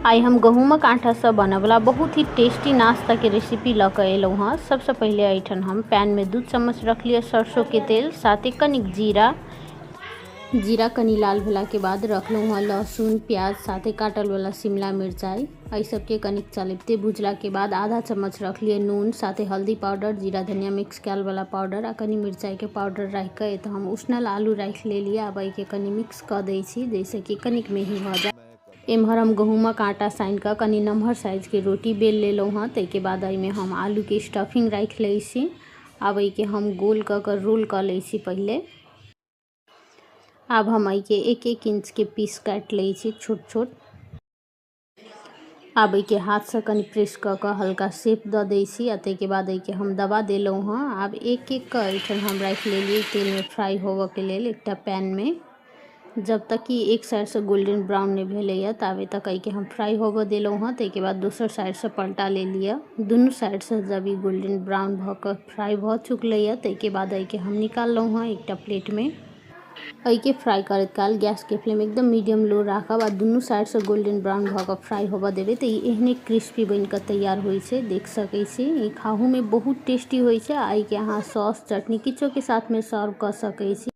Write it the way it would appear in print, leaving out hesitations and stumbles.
आइ हम गहूँमक आटासँ बनयवला बहुत ही टेस्टी नाश्ताके रेसिपी लऽ कऽ एलहुँ हँ। सबसँ पहिले एहिठाम हम पैनमे 2 चम्मच रखलियै सरसोके तेल, साथे कनिक जीरा। जीरा कनि लाल भेलाके बाद रखलहुँ हँ लहसुन, प्याज, साथे काटल वाला शिमला मिरचाइ। एहि सबके कनिक चलबिते भुजलाके बाद आधा चम्मच रखलियै नून, साथे हल्दी पाउडर, जीरा धनिया मिक्स कयल वाला पाउडर आ कनि मिरचाइके पाउडर राखि कऽ एतऽ हम उसनल आलू राखि लेलियै। आब एहिके कनि मिक्स कऽ दै छी जाहिसँ कि कनिक मेही भऽ जाय। एम्हर हम गहूँमक आटा सानि कऽ कनि नमहर साइजके रोटी बेल लेलहुँ हँ। ताहिके बाद एहिमे हम आलूके स्टफिंग राखि लै छी। आब एहिके हम गोल कऽ कऽ रोल कऽ लै छी पहिले। आब हम एहिके 1-1 इंचके पीस काटि लै छी छोट छोट। आब एहिके हाथसँ कनि प्रेस कऽ कऽ हल्का शेप दऽ दै छी आ ताहिके बाद एहिके हम दबा देलहुँ हँ। आब एक एक कऽ एहिठाम हम राखि लेलियै तेलमे फ्राइ होबऽके लेल एकटा पैनमे। जब तक कि एक साइडसँ गोल्डन ब्राउन नहि भेलैए ताबे तक एहिके हम फ्राइ होबऽ देलहुँ हँ। ताहिके बाद दोसर साइडसँ पलटा लेलियै। दुनू साइडसँ जब ई गोल्डन ब्राउन भऽ कऽ फ्राइ भऽ चुकलैए ताहिके बाद एहिके हम निकाललहुँ हँ एकटा प्लेटमे। एहिके फ्राइ करैत काल गैसके फ्लेम एकदम मीडियम लो राखब आ दुनू साइडसँ गोल्डन ब्राउन भऽ कऽ फ्राइ होबऽ देबै तऽ ई एहने क्रिस्पी बनि कऽ तैयार होइ छै। देख सकै छी ई खाहूमे बहुत टेस्टी होइ छै आ एहिके अहाँ सॉस, चटनी किछोके साथमे सर्व कऽ सकै छी।